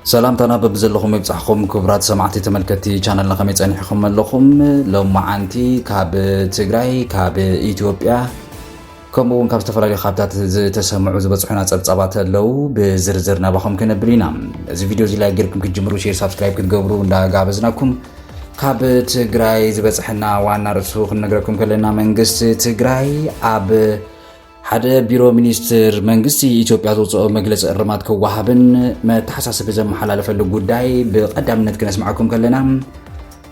ሰላምታና በብዘለኹም ይብጻሕኹም ክቡራት ሰማዕቲ ተመልከትቲ ቻነልና፣ ከመይ ጸኒሕኹም ኣለኹም? ሎማዓንቲ ካብ ትግራይ፣ ካብ ኢትዮጵያ፣ ከምኡ እውን ካብ ዝተፈላለዩ ካብታት ዝተሰምዑ ዝበጽሑና ጸብጻባት ኣለዉ። ብዝርዝር ናባኹም ክነብል ኢና። እዚ ቪድዮ እዚ ላይክ ጌርኩም ክትጅምሩ፣ ሼር፣ ሳብስክራይብ ክትገብሩ እንዳጋበዝናኩም፣ ካብ ትግራይ ዝበጽሐና ዋና ርእሱ ክንነግረኩም ከለና፣ መንግስቲ ትግራይ ኣብ ሓደ ቢሮ ሚኒስትር መንግስቲ ኢትዮጵያ ዘውፅኦ መግለፂ እርማት ክወሃብን መተሓሳሰቢ ዘመሓላለፈሉ ጉዳይ ብቐዳምነት ክነስምዓኩም ከለና፣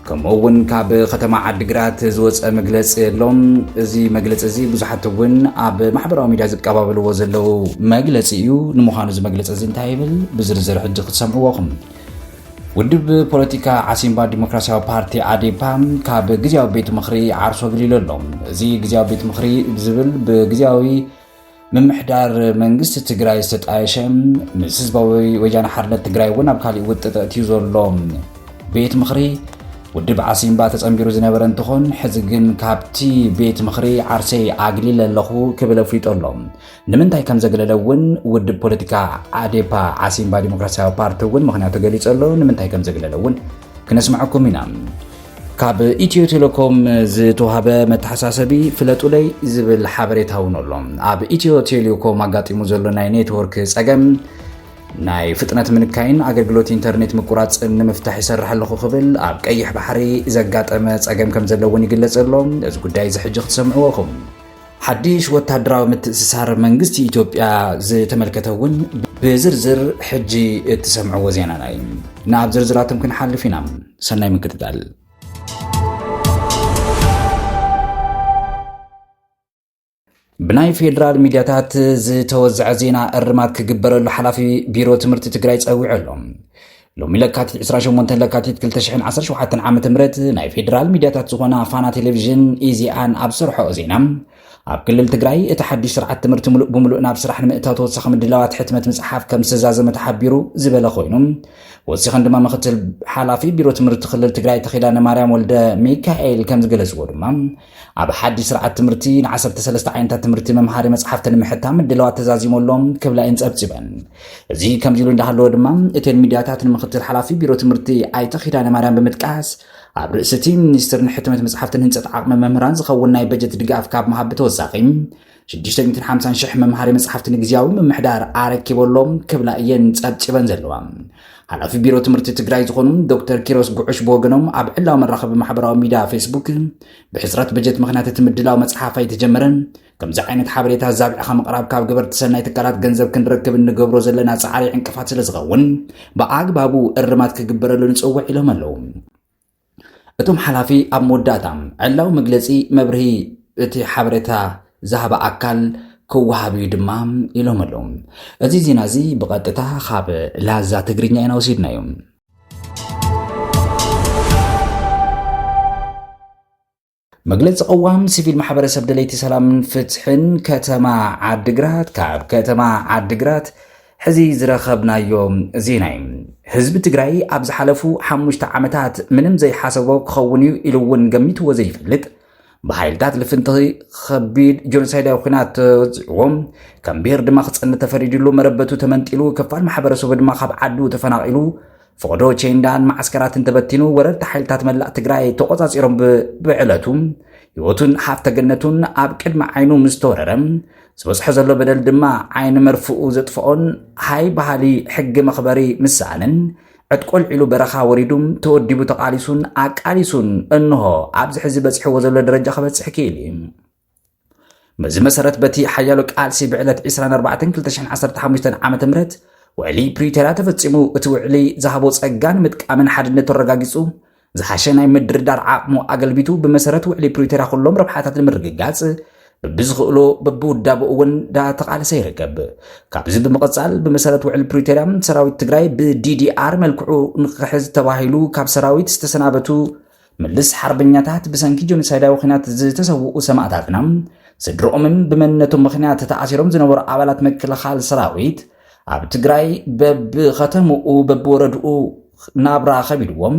ከምኡ እውን ካብ ከተማ ዓድግራት ዝወፀ መግለፂ የሎም። እዚ መግለፂ እዚ ብዙሓት እውን ኣብ ማሕበራዊ ሚድያ ዝቀባበልዎ ዘለዉ መግለፂ እዩ። ንምዃኑ እዚ መግለፂ እዚ እንታይ ይብል? ብዝርዝር ሕጂ ክትሰምዕዎ ኢኹም። ውድብ ፖለቲካ ዓሲምባ ዲሞክራሲያዊ ፓርቲ፣ ዓዴፓ፣ ካብ ግዝያዊ ቤት ምኽሪ ዓርሱ ኣግሊሉ ኣሎ። እዚ ግዝያዊ ቤት ምኽሪ ዝብል ብግዝያዊ ምምሕዳር መንግስቲ ትግራይ ዝተጣየሸ፣ ምስ ህዝባዊ ወያነ ሓርነት ትግራይ እውን ኣብ ካሊእ ውጥጥ እትዩ ዘሎ ቤት ምኽሪ ውድብ ዓሲምባ ተጸንቢሩ ዝነበረ እንትኾን፣ ሕዚ ግን ካብቲ ቤት ምኽሪ ዓርሰይ ኣግሊለ ኣለኹ ክብል ኣፍሊጡ ኣሎ። ንምንታይ ከም ዘግለለ እውን ውድብ ፖለቲካ ዓዴፓ ዓሲምባ ዲሞክራሲያዊ ፓርቲ እውን ምኽንያቱ ገሊጹ ኣሎ። ንምንታይ ከም ዘግለለ እውን ክነስምዐኩም ኢና። ካብ ኢትዮ ቴሌኮም ዝተዋህበ መተሓሳሰቢ ፍለጡለይ ዝብል ሓበሬታ እውን ኣሎ። ኣብ ኢትዮ ቴሌኮም ኣጋጢሙ ዘሎ ናይ ኔትወርክ ጸገም ናይ ፍጥነት ምንካይን ኣገልግሎት ኢንተርኔት ምቁራጽን ንምፍታሕ ይሰርሕ ኣለኹ ክብል ኣብ ቀይሕ ባሕሪ ዘጋጠመ ጸገም ከም ዘሎ እውን ይግለጽ ኣሎ። እዚ ጉዳይ እዚ ሕጂ ክትሰምዕዎ ኢኹም። ሓድሽ ወታደራዊ ምትእስሳር መንግስቲ ኢትዮጵያ ዝተመልከተ እውን ብዝርዝር ሕጂ እትሰምዕዎ ዜናና እዩ። ናብ ዝርዝራቶም ክንሓልፍ ኢና። ሰናይ ምክትታል። ብናይ ፌዴራል ሚድያታት ዝተወዝዐ ዜና እርማት ክግበረሉ ሓላፊ ቢሮ ትምህርቲ ትግራይ ጸዊዑ ኣሎ። ሎሚ ለካቲት ዕስራን ሸሞንተን ለካቲት ክልተ ሽሕን ዓሰርተ ሸውዓተን ዓመተ ምህረት ናይ ፌዴራል ሚድያታት ዝኾና ፋና ቴሌቪዥን፣ ኢዜኣን ኣብ ዝሰርሖ ዜና፣ ኣብ ክልል ትግራይ እቲ ሓድሽ ስርዓት ትምህርቲ ምሉእ ብምሉእ ናብ ስራሕ ንምእታው ተወሳኺ ምድላዋት ሕትመት መጽሓፍ ከም ዝተዛዘመ ተሓቢሩ ዝበለ ኮይኑ፣ ወሲኸን ድማ ምክትል ሓላፊ ቢሮ ትምህርቲ ክልል ትግራይ ተኺዳነ ማርያም ወልደ ሚካኤል ከም ዝገለጽዎ ድማ፣ ኣብ ሓድሽ ስርዓት ትምህርቲ ንዓሰርተ ሰለስተ ዓይነታት ትምህርቲ መምሃሪ መጽሓፍቲ ንምሕታም ምድላዋት ተዛዚሙ ኣሎ ክብላ እየን ጸብጺበን። እዚ ከምዚ ኢሉ እንዳሃለወ ድማ፣ እተን ሚድያታት ንምክትል ሓላፊ ቢሮ ትምህርቲ ኣይተ ኪዳነ ማርያም ብምጥቃስ፣ ኣብ ርእሲ እቲ ሚኒስትር ንሕትመት መጽሓፍትን ህንጸት ዓቕሚ መምህራን ዝኸውን ናይ በጀት ድጋፍ ካብ ምሃብ ብተወሳኺ፣ ሽዱሽተ ሚእትን ሓምሳን ሽሕ መምሃሪ መጽሓፍቲ ንግዝያዊ ምምሕዳር ኣረኪበሎም ክብላ እየን ጸብጺበን ዘለዋ። ሓላፊ ቢሮ ትምህርቲ ትግራይ ዝኾኑ ዶክተር ኪሮስ ጉዑሽ ብወገኖም ኣብ ዕላዊ መራኸቢ ማሕበራዊ ሚድያ ፌስቡክ፣ ብሕጽረት በጀት ምኽንያት እቲ ምድላው መጽሓፍ ኣይተጀመረን፣ ከምዚ ዓይነት ሓበሬታ ዛቢዕኻ ምቕራብ ካብ ገበርቲ ሰናይ ትካላት ገንዘብ ክንረክብ እንገብሮ ዘለና ጻዕሪ ዕንቅፋት ስለ ዝኸውን፣ ብኣግባቡ እርማት ክግበረሉ ንጽውዕ ኢሎም ኣለዉ። እቶም ሓላፊ ኣብ መወዳእታ ዕላዊ መግለጺ መብርሂ እቲ ሓበሬታ ዝሃበ ኣካል ክወሃብ እዩ ድማ ኢሎም ኣለዉ። እዚ ዜና እዚ ብቐጥታ ካብ ላዛ ትግርኛ ኢና ወሲድናዮ። መግለጺ ቅዋም ሲቪል ማሕበረሰብ ደለይቲ ሰላምን ፍትሕን ከተማ ዓድግራት። ካብ ከተማ ዓድግራት ሕዚ ዝረኸብናዮ ዜና እዩ። ህዝቢ ትግራይ ኣብ ዝሓለፉ ሓሙሽተ ዓመታት ምንም ዘይሓሰቦ ክኸውን እዩ ኢሉ እውን ገሚትዎ ዘይፈልጥ፣ ብሓይልታት ልፍንቲ ከቢድ ጆኖሳይዳዊ ኲናት ተወዚዕዎ፣ ከም ብሄር ድማ ክጸንት ተፈሪድሉ፣ መረበቱ ተመንጢሉ፣ ክፋል ማሕበረሰቡ ድማ ካብ ዓዱ ተፈናቒሉ፣ ፈቐዶ ቼንዳን መዓስከራትን ተበቲኑ፣ ወረርቲ ሓይልታት መላእ ትግራይ ተቖጻጺሮም ብ-፣ ብዕለቱ ህይወቱን ሃፍተ ገነቱን ኣብ ቅድሚ ዓይኑ ምስ ተወረረ፣ ዝበጽሖ ዘሎ በደል ድማ ዓይኒ መርፍኡ ዘጥፍኦን ሃይ በሃሊ ሕጊ መኽበሪ ምስኣንን፣ ዕጥቁ ኣልዒሉ በረኻ ወሪዱ ተወዲቡ ተቓሊሱን ኣቃሊሱን እንሆ ኣብዚ ሕዚ በጺሕዎ ዘሎ ደረጃ ክበጽሕ ክኢሉ እዩ። በዚ መሰረት በቲ ሓያሎ ቃልሲ ብዕለት ዕስራን ኣርባዕተን ክልተ ሽሕን ዓሰርተ ሓሙሽተን ዓመተ ምህረት ውዕሊ ፕሪቶርያ ተፈጺሙ፣ እቲ ውዕሊ ዝሃቦ ጸጋ ንምጥቃምን ሓድነቱ ኣረጋጊጹ፣ ዝሓሸ ናይ ምድርዳር ዓቕሙ ኣገልቢቱ፣ ብመሰረት ውዕሊ ፕሪቶርያ ኩሎም ረብሓታት ንምርግጋጽ በብዝኽእሎ በብውዳበኡ እውን እንዳተቓለሰ ይርከብ። ካብዚ ብምቕጻል፣ ብመሰረት ውዕሊ ፕሪቶርያ ሰራዊት ትግራይ ብዲዲኣር መልክዑ ንክሕዝ ተባሂሉ ካብ ሰራዊት ዝተሰናበቱ ምልስ ሓርበኛታት፣ ብሰንኪ ጆኖሳይዳዊ ኲናት ዝተሰውኡ ሰማእታትና፣ ስድርኦምን ብመንነቶም ምኽንያት ተኣሲሮም ዝነበሩ ኣባላት ምክልኻል ሰራዊት፣ ኣብ ትግራይ በብኸተምኡ በብወረድኡ ናብራ ከቢድዎም፣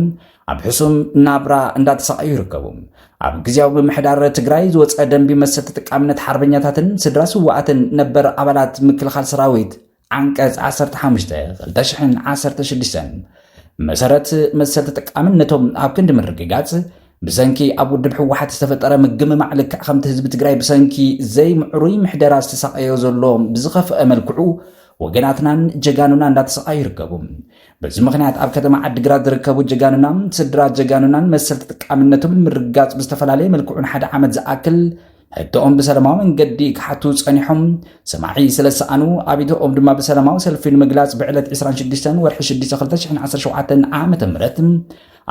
ኣብ ሕሱም ናብራ እንዳተሳቐዩ ይርከቡ። ኣብ ግዝያዊ ምምሕዳር ትግራይ ዝወፀ ደንቢ መሰል ተጠቃምነት ሓርበኛታትን ስድራ ስዋኣትን ነበር ኣባላት ምክልኻል ሰራዊት ዓንቀጽ ዓሰርተ ሓሙሽተ፣ ክልተ ሽሕን ዓሰርተ ሽዱሽተን መሰረት መሰል ተጠቃምነቶም ኣብ ክንዲ ምርግጋጽ፣ ብሰንኪ ኣብ ውድብ ህወሓት ዝተፈጠረ ምግምማዕ ልክዕ ከምቲ ህዝቢ ትግራይ ብሰንኪ ዘይምዕሩይ ምሕደራ ዝተሳቐዮ ዘሎ ብዝኸፍአ መልክዑ፣ ወገናትናን ጀጋኑና እንዳተሰቓዩ ይርከቡ። በዚ ምኽንያት ኣብ ከተማ ዓዲግራት ዝርከቡ ጀጋኑና፣ ስድራ ጀጋኑናን መሰል ተጠቃምነቶምን ምርግጋጽ ብዝተፈላለየ መልክዑ ንሓደ ዓመት ዝኣክል ሕቶኦም ብሰላማዊ መንገዲ ክሓቱ ጸኒሖም ሰማዒ ስለ ዝሰኣኑ፣ ኣቤቱኦም ድማ ብሰላማዊ ሰልፊ ንምግላጽ ብዕለት ዕስራን ሽዱሽተን ወርሒ ሽዱሽተ ክልተ ሽሕን ዓሰርተ ሸውዓተን ዓመተ ምህረት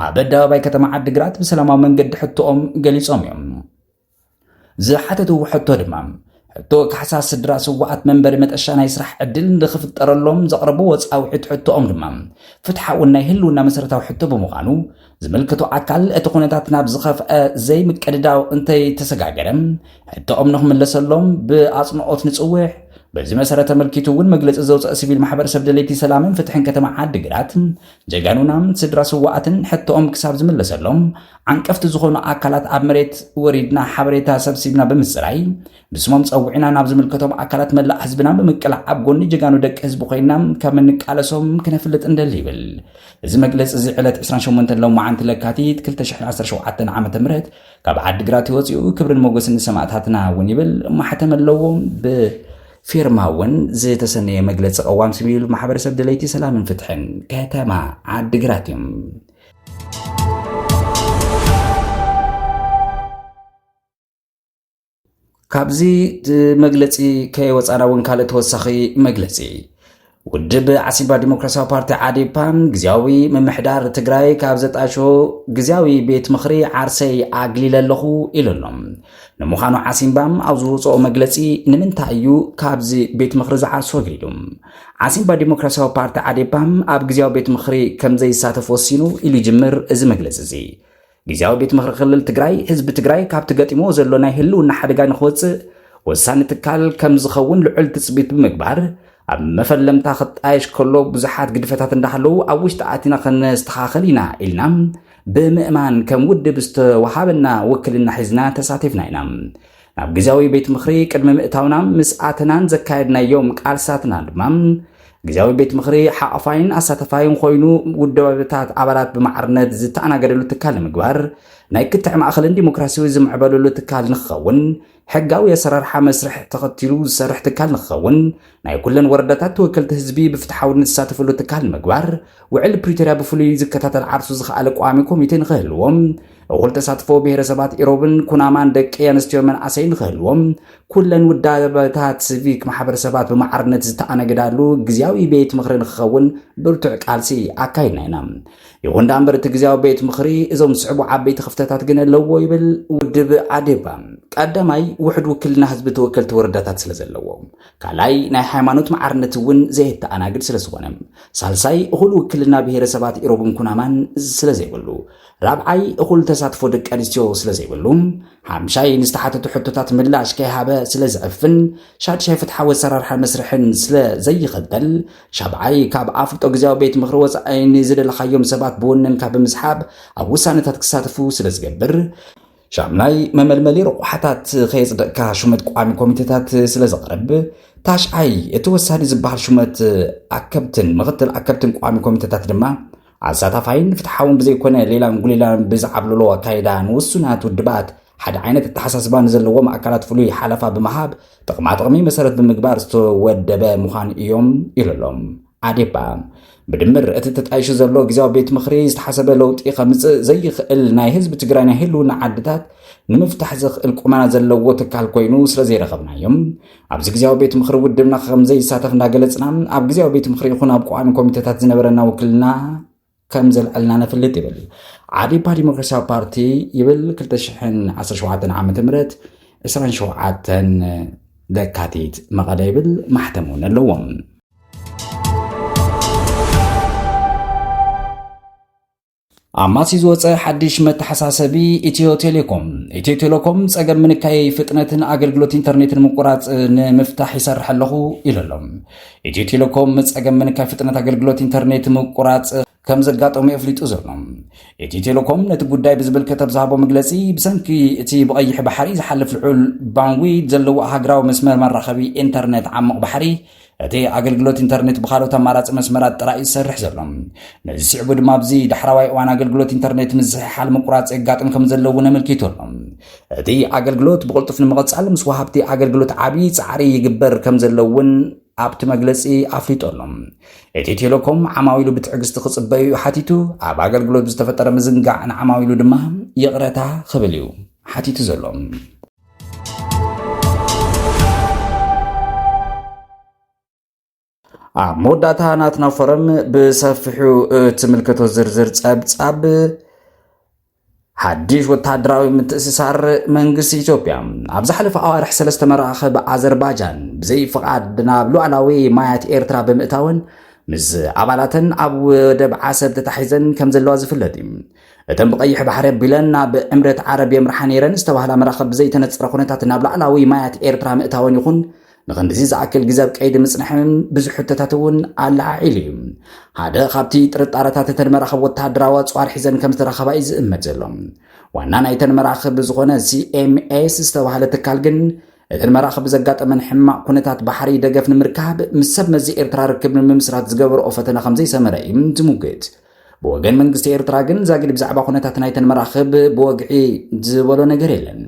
ኣብ ኣደባባይ ከተማ ዓዲግራት ብሰላማዊ መንገዲ ሕቶኦም ገሊጾም እዮም። ዝሓተትዎ ሕቶ ድማ፣ ሕቶ ካሕሳ ስድራ ስውኣት መንበሪ መጠሻ ናይ ስራሕ ዕድል ንኽፍጠረሎም ዘቕረብዎ ጻውዒት ሕቶኦም ድማ ፍትሓውን ናይ ህልውና መሰረታዊ ሕቶ ብምዃኑ፣ ዝምልከቶ ኣካል እቲ ኩነታት ናብ ዝኸፍአ ዘይምቅድዳው እንተይተሰጋገረ፣ ሕቶኦም ንኽምለሰሎም ብኣጽንኦት ንጽውዕ። በዚ መሰረት ተመልኪቱ እውን መግለጺ ዘውፅአ ሲቪል ማሕበረሰብ ደለይቲ ሰላምን ፍትሕን ከተማ ዓዲግራት፣ ጀጋኑና ስድራ ስውኣትን ሕቶኦም ክሳብ ዝምለሰሎም ዓንቀፍቲ ዝኾኑ ኣካላት ኣብ መሬት ወሪድና ሓበሬታ ሰብሲብና ብምፅራይ፣ ብስሞም ፀዊዕና ናብ ዝምልከቶም ኣካላት መላእ ህዝብና ብምቅላዕ ኣብ ጎኒ ጀጋኑ ደቂ ህዝቢ ኮይና ከም እንቃለሶም ክነፍልጥ እንደሊ ይብል። እዚ መግለፂ እዚ ዕለት ዕስራን ሸሞንተን ሎማዓንቲ ለካቲት ክልተ ሽሕን ዓሰርተ ሸውዓተን ዓመተ ምህረት ካብ ዓዲግራት ወፂኡ ክብርን ሞገስን ንሰማእታትና እውን ይብል። ማሕተም ኣለዎ። ብፌርማ እውን ዝተሰነየ መግለፂ ቀዋም ሲቪል ማሕበረሰብ ደለይቲ ሰላምን ፍትሕን ከተማ ዓዲግራት እዩ። ካብዚ መግለፂ ከይወፃና እውን ካልእ ተወሳኺ መግለፂ። ውድብ ዓሲምባ ዲሞክራሲያዊ ፓርቲ ዓዴፓ፣ ግዝያዊ ምምሕዳር ትግራይ ካብ ዘጣሾ ግዝያዊ ቤት ምኽሪ ዓርሰይ ኣግሊለ ኣለኹ ኢሉ ኣሎ። ንምዃኑ ዓሲምባ ኣብ ዝወፅኦ መግለፂ ንምንታይ እዩ ካብዚ ቤት ምኽሪ ዝዓርሶ ኣግሊሉ? ዓሲምባ ዲሞክራሲያዊ ፓርቲ ዓዴፓ ኣብ ግዝያዊ ቤት ምኽሪ ከም ዘይሳተፍ ወሲኑ ኢሉ ይጅምር እዚ መግለፂ እዚ። ግዝያዊ ቤት ምኽሪ ክልል ትግራይ፣ ህዝቢ ትግራይ ካብቲ ገጢምዎ ዘሎ ናይ ህልውና ሓደጋ ንኽወፅእ ወሳኒ ትካል ከም ዝኸውን ልዑል ትፅቢት ብምግባር፣ ኣብ መፈለምታ ክጣየሽ ከሎ ብዙሓት ግድፈታት እንዳሃለዉ ኣብ ውሽጢ ኣቲና ከነስተኻኸል ኢና ኢልና ብምእማን ከም ውድብ ዝተወሃበና ውክልና ሒዝና ተሳቲፍና ኢና። ናብ ግዝያዊ ቤት ምኽሪ ቅድሚ ምእታውና ምስ ኣተናን ዘካየድናዮም ቃልሳትና ድማ ግዝያዊ ቤት ምኽሪ ሓቋፋይን ኣሳተፋይን ኮይኑ ውደባታት ኣባላት ብማዕርነት ዝተኣናገደሉ ትካል ንምግባር፣ ናይ ክትዕ ማእኸልን ዲሞክራሲያዊ ዝምዕበለሉ ትካል ንክኸውን፣ ሕጋዊ ኣሰራርሓ መስርሕ ተኸቲሉ ዝሰርሕ ትካል ንክኸውን፣ ናይ ኩለን ወረዳታት ተወከልቲ ህዝቢ ብፍትሓውነት ዝሳተፍሉ ትካል ንምግባር፣ ውዕል ፕሪቶርያ ብፍሉይ ዝከታተል ዓርሱ ዝኸኣለ ቋሚ ኮሚቴ ንክህልዎም፣ እኹል ተሳትፎ ብሄረሰባት ኢሮብን ኩናማን ደቂ ኣንስትዮ መናእሰይ ንክህልዎም፣ ኩለን ውዳበታት ሲቪክ ማሕበረሰባት ብማዕርነት ዝተኣናገዳሉ ግዝያዊ ቤት ምኽሪ ንክኸውን ብርቱዕ ቃልሲ ኣካይድና ኢና። ይኹን ደኣ እምበር እቲ ግዝያዊ ቤት ምኽሪ እዞም ዝስዕቡ ዓበይቲ ክፍተታት ግን ኣለዎ ይብል ውድብ ዓዴፓ። ቀዳማይ፣ ውሕድ ውክልና ህዝቢ ተወከልቲ ወረዳታት ስለ ዘለዎ። ካልኣይ፣ ናይ ሃይማኖት ማዕርነት እውን ዘየተኣናግድ ስለ ዝኾነ። ሳልሳይ፣ እኹል ውክልና ብሄረሰባት ኢሮብን ኩናማን ስለ ዘይብሉ። ራብዓይ፣ እኹል ተሳትፎ ደቂ ኣንስትዮ ስለ ዘይብሉ። ሓምሻይ፣ ንዝተሓተቱ ሕቶታት ምላሽ ከይሃበ ስለ ዝዕፍን። ሻድሻይ፣ ፍትሓዊ ኣሰራርሓ መስርሕን ስለ ዘይኸተል። ሻብዓይ፣ ካብ ኣፍልጦ ግዝያዊ ቤት ምኽሪ ወፃኢ ንዝደለኻዮም ሰባት ብወነንካ ብምስሓብ ኣብ ውሳነታት ክሳተፉ ስለ ዝገብር። ሻምናይ፣ መመልመሊ ረቑሓታት ከየጽደቕካ ሹመት ቋሚ ኮሚቴታት ስለ ዘቕርብ። ታሽዓይ፣ እቲ ወሳኒ ዝበሃል ሹመት ኣከብትን ምኽትል ኣከብትን ቋሚ ኮሚቴታት ድማ ኣሳታፋይን ፍትሓውን ብዘይኮነ ሌላን ጉሌላን ብዝዓብለሎ ኣካይዳ ንውሱናት ውድባት ሓደ ዓይነት ኣተሓሳስባ ንዘለዎም ኣካላት ፍሉይ ሓለፋ ብምሃብ ጥቕማ ጥቕሚ መሰረት ብምግባር ዝተወደበ ምዃን እዮም ኢሉ ኣሎ። ዓዴፓ። ብድምር እቲ ተጣይሹ ዘሎ ግዝያዊ ቤት ምኽሪ ዝተሓሰበ ለውጢ ከምጽእ ዘይኽእል ናይ ህዝቢ ትግራይ ናይ ህልውና ዓድታት ንምፍታሕ ዘኽእል ቁመና ዘለዎ ትካል ኮይኑ ስለ ዘይረኸብናዮም ኣብዚ ግዝያዊ ቤት ምኽሪ ውድብና ከም ዘይሳተፍ እንዳገለጽና ኣብ ግዝያዊ ቤት ምኽሪ ይኹን ኣብ ቋሚ ኮሚቴታት ዝነበረና ውክልና ከም ዘልዐልና ነፍልጥ ይብል ዓዴፓ ዲሞክራሲያዊ ፓርቲ ይብል ክልተ ሽሕን ዓሰርተ ሸውዓተን ዓመተ ምህረት ዕስራን ሸውዓተን ለካቲት መቐለ ይብል ማሕተም እውን ኣለዎም። ኣማሲ ዝወፀ ሓድሽ መተሓሳሰቢ ኢትዮ ቴሌኮም። ኢትዮ ቴሌኮም ፀገም ምንካይ ፍጥነትን ኣገልግሎት ኢንተርኔትን ምቁራፅ ንምፍታሕ ይሰርሕ ኣለኹ ኢሉ ኣሎ። ኢትዮ ቴሌኮም ፀገም ምንካይ ፍጥነት ኣገልግሎት ኢንተርኔት ምቁራፅ ከም ዘጋጠሙ የፍሊጡ ዘሎ። ኢትዮ ቴሌኮም ነቲ ጉዳይ ብዝምልከት ኣብ ዝሃቦ መግለፂ፣ ብሰንኪ እቲ ብቐይሕ ባሕሪ ዝሓልፍ ልዑል ባንድዊት ዘለዎ ሃገራዊ መስመር መራኸቢ ኢንተርኔት ዓሙቕ ባሕሪ እቲ ኣገልግሎት ኢንተርኔት ብኻልኦት ኣማራጺ መስመራት ጥራይ እዩ ዝሰርሕ ዘሎ። ነዚ ስዒቡ ድማ ኣብዚ ዳሕራዋይ እዋን ኣገልግሎት ኢንተርኔት ምዝሕሓል ምቁራጽ የጋጥም ከም ዘሎ እውን ኣመልኪቱ ኣሎ። እቲ ኣገልግሎት ብቕልጡፍ ንምቕጻል ምስ ወሃብቲ ኣገልግሎት ዓብዪ ጻዕሪ ይግበር ከም ዘሎ እውን ኣብቲ መግለጺ ኣፍሊጡ ኣሎ። ኢትዮ ቴሌኮም ዓማዊሉ ብትዕግስቲ ክጽበዩ ሓቲቱ፣ ኣብ ኣገልግሎት ብዝተፈጠረ ምዝንጋዕ ንዓማዊሉ ድማ ይቕረታ ክብል እዩ ሓቲቱ ዘሎ። ኣብ መወዳእታ ናትና ፎረም ብሰፊሑ እትምልከቶ ዝርዝር ጸብጻብ፣ ሓድሽ ወታደራዊ ምትእስሳር መንግስቲ ኢትዮጵያ። ኣብ ዝሓለፈ ኣዋርሕ ሰለስተ መራኽብ ኣዘርባጃን ብዘይ ፍቓድ ናብ ሉዓላዊ ማያት ኤርትራ ብምእታወን ምስ ኣባላተን ኣብ ወደብ ዓሰብ ተታሒዘን ከም ዘለዋ ዝፍለጥ እዩ። እተን ብቐይሕ ባሕሪ ኣቢለን ናብ ዕምረት ዓረብ የምርሓ ነይረን ዝተባህላ መራኽብ ብዘይተነጽረ ኩነታት ናብ ላዕላዊ ማያት ኤርትራ ምእታወን ይኹን ንኽንድዚ ዝኣክል ግዜ ኣብ ቀይዲ ምጽንሐን ብዙሕ ሕቶታት እውን ኣለዓዒሉ እዩ። ሓደ ካብቲ ጥርጣረታት እተን መራኽብ ወተሃደራዊ ኣጽዋር ሒዘን ከም ዝተረኸባ እዩ ዝእመት ዘሎ። ዋና ናይተን መራኽብ ዝኾነ ሲኤምኤስ ዝተባህለ ትካል ግን እተን መራኽብ ዘጋጠመን ሕማቕ ኩነታት ባሕሪ ደገፍ ንምርካብ ምስ ሰብ መዚ ኤርትራ ርክብ ንምምስራት ዝገበርኦ ፈተነ ከም ዘይሰመረ እዩ ዝሙግት። ብወገን መንግስቲ ኤርትራ ግን ዛጊድ ብዛዕባ ኩነታት ናይተን መራኽብ ብወግዒ ዝበሎ ነገር የለን።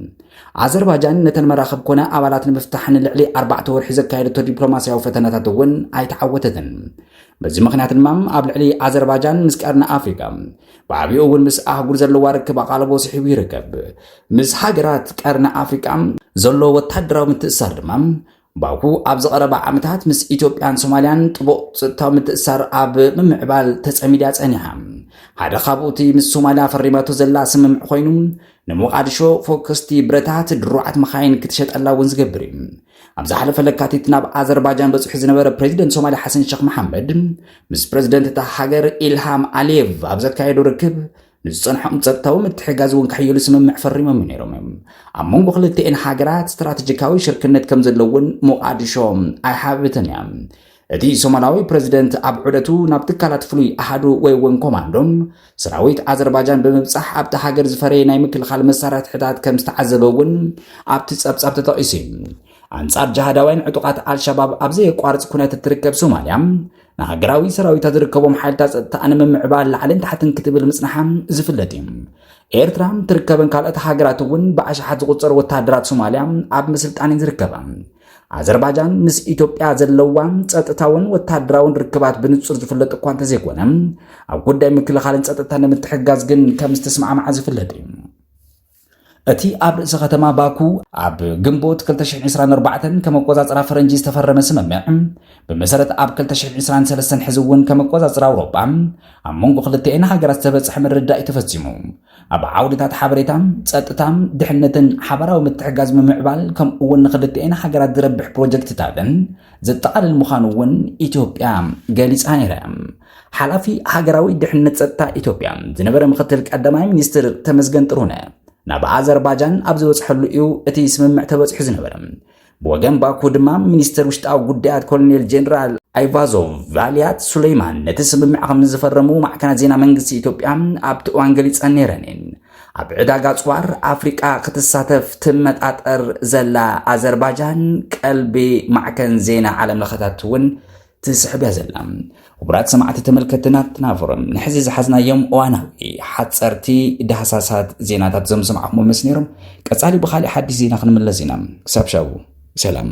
ኣዘርባጃን ነተን መራኽብ ኮነ ኣባላት ንምፍታሕ ንልዕሊ ኣርባዕተ ወርሒ ዘካየደቶ ዲፕሎማስያዊ ፈተነታት እውን ኣይተዓወተትን። በዚ ምኽንያት ድማ ኣብ ልዕሊ ኣዘርባጃን ምስ ቀርኒ ኣፍሪቃ ብዓብኡ እውን ምስ ኣህጉር ዘለዋ ርክብ ኣቓልቦ ስሒቡ ይርከብ። ምስ ሃገራት ቀርኒ ኣፍሪቃ ዘሎ ወታደራዊ ምትእስሳር ድማ ባኩ ኣብዚ ቀረባ ዓመታት ምስ ኢትዮጵያን ሶማልያን ጥቡቕ ጸጥታዊ ምትእስሳር ኣብ ምምዕባል ተጸሚዳ ጸኒሓ። ሓደ ካብኡ እቲ ምስ ሶማልያ ፈሪማቶ ዘላ ስምምዕ ኮይኑ ንሞቃዲሾ ፎከስቲ ብረታት ድሩዓት መኻይን ክትሸጠላ እውን ዝገብር እዩ። ኣብ ዝሓለፈ ለካቲት ናብ ኣዘርባጃን በጺሑ ዝነበረ ፕሬዚደንት ሶማልያ ሓሰን ሸኽ መሓመድ ምስ ፕሬዚደንት እታ ሃገር ኢልሃም ኣሊየቭ ኣብ ዘካየዶ ርክብ ንዝጸንሖም ጸጥታዊ ምትሕጋዝ እውን ከሕይሉ ስምምዕ ፈሪሞም ነይሮም እዮም። ኣብ መንጎ ክልቲኤን ሃገራት ስትራቴጂካዊ ሽርክነት ከም ዘሎ እውን ሞቃዲሾ ኣይሓብትን እያ። እቲ ሶማላዊ ፕሬዚደንት ኣብ ዑደቱ ናብ ትካላት ፍሉይ ኣሃዱ ወይ እውን ኮማንዶ ሰራዊት ኣዘርባጃን ብምብጻሕ ኣብቲ ሃገር ዝፈረየ ናይ ምክልኻል መሳርሕታት ከም ዝተዓዘበ እውን ኣብቲ ጸብጻብ ተጠቒሱ እዩ። ኣንጻር ጅሃዳውያን ዕጡቓት ኣልሸባብ ኣብ ዘየቋርጽ ኩነት እትርከብ ሶማልያ ንሃገራዊ ሰራዊታ ዝርከቦም ሓይልታት ጸጥታ ንምምዕባል ላዕልን ታሕትን ክትብል ምጽንሓ ዝፍለጥ እዩ። ኤርትራ ትርከበን ካልኦት ሃገራት እውን ብኣሽሓት ዝቑጸሩ ወታደራት ሶማልያ ኣብ ምስልጣን ዝርከባ። ኣዘርባጃን ምስ ኢትዮጵያ ዘለዋ ጸጥታውን ወታደራውን ርክባት ብንጹር ዝፍለጥ እኳ እንተዘይኮነ ኣብ ጉዳይ ምክልኻልን ጸጥታን ንምትሕጋዝ ግን ከም ዝተስማዕማዓ ዝፍለጥ እዩ። እቲ ኣብ ርእሰ ከተማ ባኩ ኣብ ግንቦት ክልተ ሽሕን ዕስራን ኣርባዕተን ከም ኣቆጻጽራ ፈረንጂ ዝተፈረመ ስምምዕ ብመሰረት ኣብ ክልተ ሽሕን ዕስራን ሰለስተን ሕዚ እውን ከም ኣቆጻጽራ ኣውሮጳ ኣብ መንጎ ክልቲኤን ሃገራት ዝተበጽሐ ምርድዳእ እዩ ተፈጺሙ። ኣብ ዓውድታት ሓበሬታ፣ ጸጥታ፣ ድሕነትን ሓባራዊ ምትሕጋዝ ምምዕባል ከምኡ እውን ንክልቲኤን ሃገራት ዝረብሕ ፕሮጀክትታትን ዘጠቓልል ምዃኑ እውን ኢትዮጵያ ገሊጻ ነይራ። ሓላፊ ሃገራዊ ድሕነት ጸጥታ ኢትዮጵያ ዝነበረ ምክትል ቀዳማይ ሚኒስትር ተመስገን ጥሩነህ ናብ ኣዘርባጃን ኣብ ዝበጽሐሉ እዩ እቲ ስምምዕ ተበጺሑ ዝነበረ። ብወገን ባኩ ድማ ሚኒስትር ውሽጣዊ ጉዳያት ኮሎኔል ጀነራል ኣይቫዞቭ ቫልያት ሱሌይማን ነቲ ስምምዕ ከም ዝፈረሙ ማዕከናት ዜና መንግስቲ ኢትዮጵያ ኣብቲ እዋን ገሊጸን ነይረን እየን። ኣብ ዕዳጋ ኣጽዋር ኣፍሪቃ ክትሳተፍ ትመጣጠር ዘላ ኣዘርባጃን ቀልቢ ማዕከን ዜና ዓለም ለኸታት እውን ትስሕብ እያ ዘላ። ክቡራት ሰማዕቲ ተመልከትቲ ናትና ፎረም፣ ንሕዚ ዝሓዝናዮም እዋናዊ ሓጸርቲ ዳህሳሳት ዜናታት እዞም ዝሰማዕኹም መስ ነይሮም። ቀጻሊ ብኻሊእ ሓድሽ ዜና ክንምለስ ኢና። ክሳብ ሻቡ ሰላም።